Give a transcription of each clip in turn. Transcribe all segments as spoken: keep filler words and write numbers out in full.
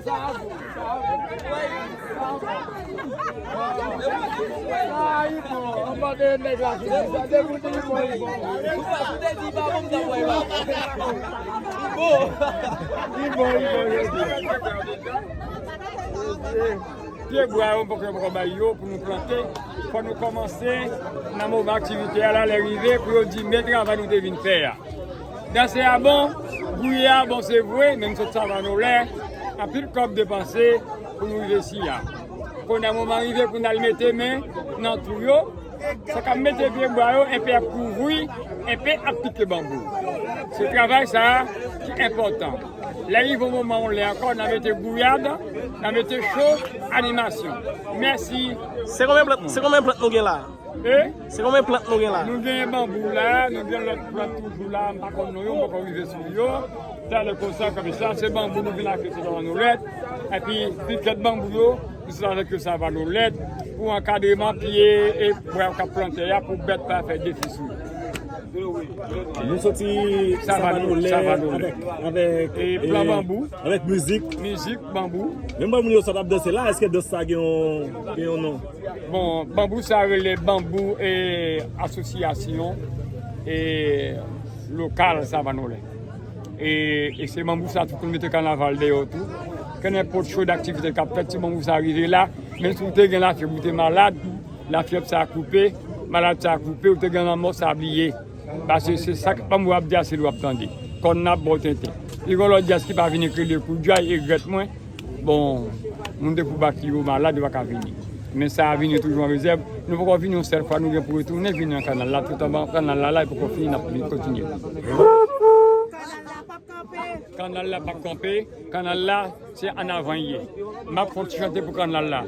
Pye bwa yo, poko, poko bay yo pou nou plante. Fò nou kòmanse nan moman aktivite a la, lè rive pou yo di men travay nou te vin fè a. Danse a bon, gouye a bon, se vre, men m sot Savanolè, anpil kòb depanse pou nou rive isi a. Kounye a moman rive pou n al mete men nan twou yo, sa k ap mete pye bwa yo, enpe ap kouvri, enpe ap pike banbou. Se travay sa a ki enpòtan. Lè rive yon moman, yon lè ankò, n a mete gouyad, n a mete cho, animasyon. Mèsi. Se konbyen plant, se konbyen plant nou gen la? E? Se konbyen plant nou gen la? Nou gen banbou la, nou gen lòt plant toujou la, m pa konn non yo, m poko rive sou yo. Talè konsa, konsa, se banbou nou vin achte sou Savanolè. Epi, pikèt banbou yo, nou se avèk yo Savanolè pou ankadreman pye e bwa k ap plante a pou bèt pa fè defi sou yo. Nou soti Savanolè, Savanolè, Savanolè. Avèk, avèk, e plan, e, banbou. Avèk mizik. Mizik, banbou. Menm banbou yo sot ap danse la, èske dans sa gen yon, gen yon non? Bon, banbou sa rele banbou e asosyasyon e lokal Savanolè. E, e se banbou sa tou pou nou mete kanaval dèyè tou. Kenenpòt cho daktivite k ap fèt, si banbou sa rive la, menm si w te gen lafyèv, ou te malad, lafyèv sa koupe, malad sa koupe, ou te gen lanmò sa bliye. Paske se sa k banbou ap di a, se li w ap tande. Kòn nan ap ba w tenten. Li gen lòt djaz ki pa vin ekri de kou djay, egrèt mwen. Bon, moun te pou bati yo malad, yo pa ka vini. Men sa a vini toujou an rezèv. Nou poko vini yon sèl fwa, nou gen pou retounen vini nan kanal la, tout anba kanal la, la, e poko fini, n ap vin kontinye. Kanal la p ap kanpe, kanal la se an avan l ye. M ap fè yon ti chante pou kanal la.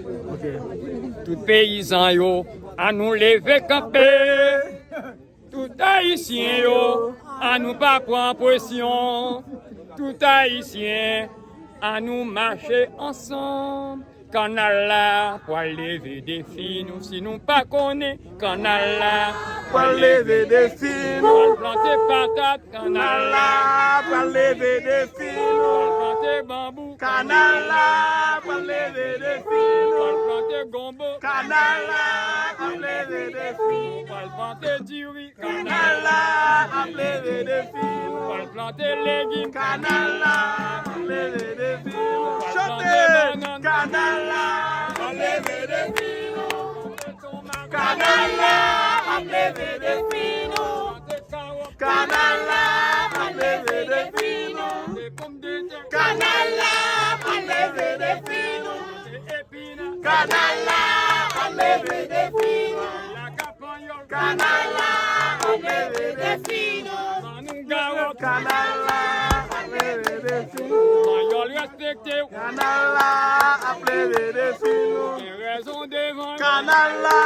Tout peyizan yo, ann nou leve kanpe. Tout ayisyen yo, ann nou pa pran presyon. Tout ayisyen, ann nou mache ansanm. Kanal la pral leve defi nou si nou pa konnen. Kanal la pral leve defi nou. Pral plante patat. Kanal la pral leve defi nou. Pral plante banbou. Kanal la pral leve defi nou. Pral plante gonbo. Kanal la ap leve defi nou. Pral plante diri. Kanal la ap leve defi nou. Pral plante legim. Kanal la ap leve defi nou. Chante! Kanal la ap leve defi nou. Kanal la ap leve defi nou. Kanal la ap leve defi nou. Kanal la ap leve defi nou. Kanal la ap leve defi nou. Kanal la ap leve defi nou. Kanal la ap leve defi nou. Kanal la ap leve defi nou. Kanal la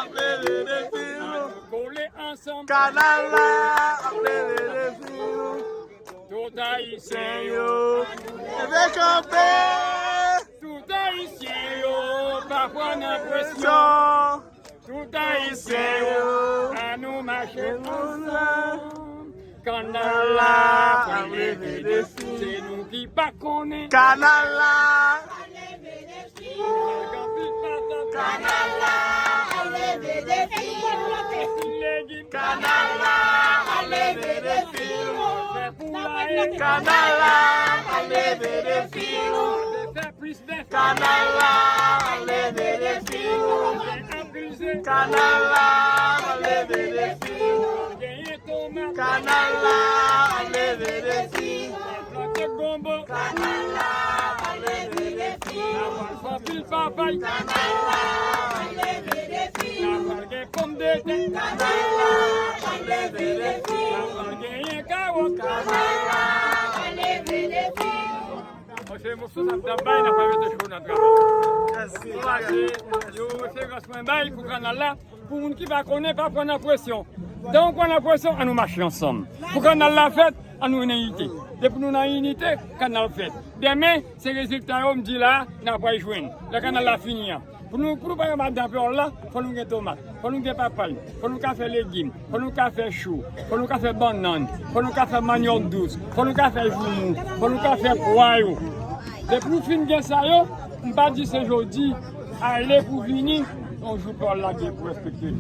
ap leve defi nou. Kanal la ap leve defi nou. Tout ayisyen yo, leve kanpe. Tout ayisyen yo, pa pran nan presyon. Tout ayisyen yo, ann nou mache ansanm. Kanal la pral leve defi. Se nou ki pa konnen. Kanal la. Kanal la ap leve defi nou. Kanal la ap leve defi nou. Kanal la ap leve defi nou. Kanal la ap leve defi nou. Kanal la ap leve defi nou. Kanal la ap leve defi nou. Kanal la ap leve defi nou. Kanal la ap leve defi nou. Kanal la ap leve defi nou. Kanal la ap leve defi nou. Monchè, moso sa ap bay, n ap mete cho nan travay. Mèsi. Yo, se referans mwen bay pou kanal la. Pou moun ki pa konnen, pa pran nan presyon. Depi w pran nan presyon, ann nou mache ansanm. Pou kanal la fèt, ann nou nan inite. Depi nou nan inite, kanal fèt. Demen, se rezilta yo m di la, n a pral jwenn. Lè kanal la fini an. Pou nou, pou nou pa yon madan pèwòl la, fò nou gen tomat, fò nou gen papay, fò nou ka fè legim, fò nou ka fè cho, fò nou ka fè bannann, fò nou ka fè manyòk dous, fò nou ka fè joumou, fò nou ka fè pwa yo. Depi w fin gen sa yo, m pa di se jodi, ale pou vini, yon jou pawòl la gen pou respekte l.